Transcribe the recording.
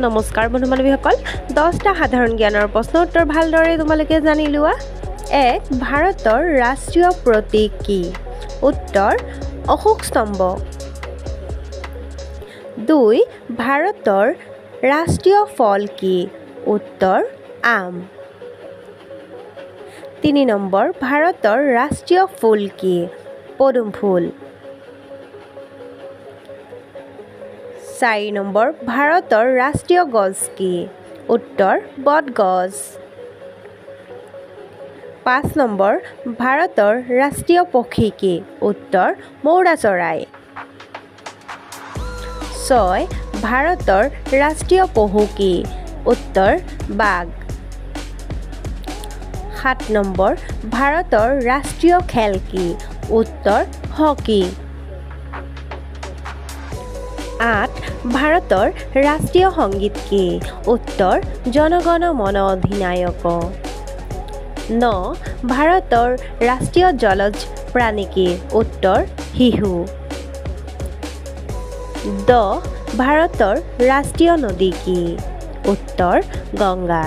নমস্কাৰ বন্ধু বান্ধৱীসকল, 10টা সাধাৰণ জ্ঞানৰ প্ৰশ্ন উত্তৰ ভালদৰে তোমালোকে জানি লোৱা। 1, ভাৰতৰ ৰাষ্ট্ৰীয় প্ৰতীক কি? উত্তৰ, অশোক স্তম্ভ। 2, ভাৰতৰ ৰাষ্ট্ৰীয় ফল কি? উত্তৰ, আম। 3 নম্বৰ, ভাৰতৰ ৰাষ্ট্ৰীয় ফুল কি? পদুম ফুল। 4 নম্বৰ, ভাৰতৰ ৰাষ্ট্ৰীয় গছ কি? উত্তৰ, বটগছ। 5 নম্বৰ, ভাৰতৰ ৰাষ্ট্ৰীয় পক্ষী কি? উত্তৰ, মৌৰা চৰাই। 6, ভাৰতৰ ৰাষ্ট্ৰীয় পশু কি? উত্তৰ, বাঘ। 7 নম্বৰ, ভাৰতৰ ৰাষ্ট্ৰীয় খেল কি? উত্তৰ, হকী। 8, ভাৰতৰ ৰাষ্ট্ৰীয় সংগীত কি? উত্তৰ, জনগণ মন অধিনায়ক। 9, ভাৰতৰ ৰাষ্ট্ৰীয় জলজ প্ৰাণী কি? উত্তৰ, শিহু। 10, ভাৰতৰ ৰাষ্ট্ৰীয় নদী কি? উত্তৰ, গংগা।